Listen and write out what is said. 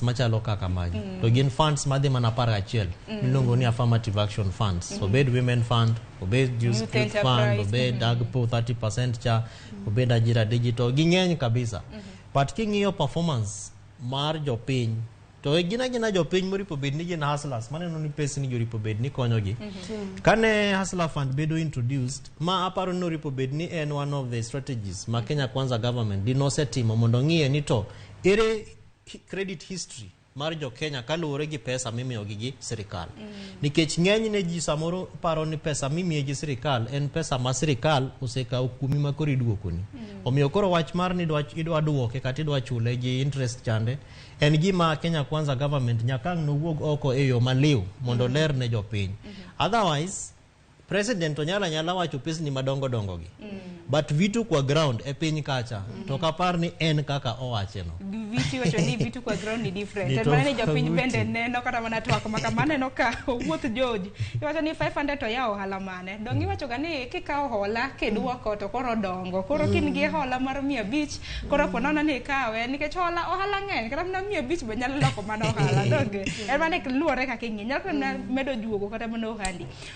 Machalo kaka magi to gin funds madhi mana 11 miluongo ni affirmative action funds, obed women fund, obed youth, Youth youth fund, enterprise, obed agpo 30% cha, obed Ajira Digital, ging'eny kabisa. But king'iyo performance mar jopiny to gin agina jopiny moripo bed ni gin hustlers maneno ni pesni gi oripo bed ni konyogi. Kane Hustler Fund bedo introduced, ma aparo ni oripo bed ni en one of the strategies ma Kenya Kwanza government dinosetimo mondo ng'iye ni to ere credit history mar jo Kenya kaluwore gi pesa mimiyogi gi sirikal, nikech ng'enyne ji samoro paro ni pesa mimiye gi sirikal en pesa ma sirikal osekawo kuomi ma koro iduokoni. Omiyo koro wach mar ni idwa duoke kata idwa chule gi interest chande en gima Kenya Kwanza government nyaka ang' nowuog oko e yo maliw mondo ler ne jopiny. Otherwise president onyalo anyala wacho pesni madongo dongo gi, but vitu kwa ground e piny kacha to ok apar ni en kaka owache no. Viti wacho ni vitu kwa ground ni different. Ni En mana ni jopiny tofauti. Bende neno kata mana twak ma kama aneno ka owuoth George. Iwacho ni 500 to yawo ohala mane. Dong iwacho ga ni kikawo hola kiduoko to koro dongo. Koro kin gi hola mar 500 koro po nono ni ikawe nikech hola ohala ng'eny kata mana 500 be nyalo loko mana ohala donge. En mana ni luwore kaka ing'iyo. Nyalo kata mana medo juogo kata mana ohandi.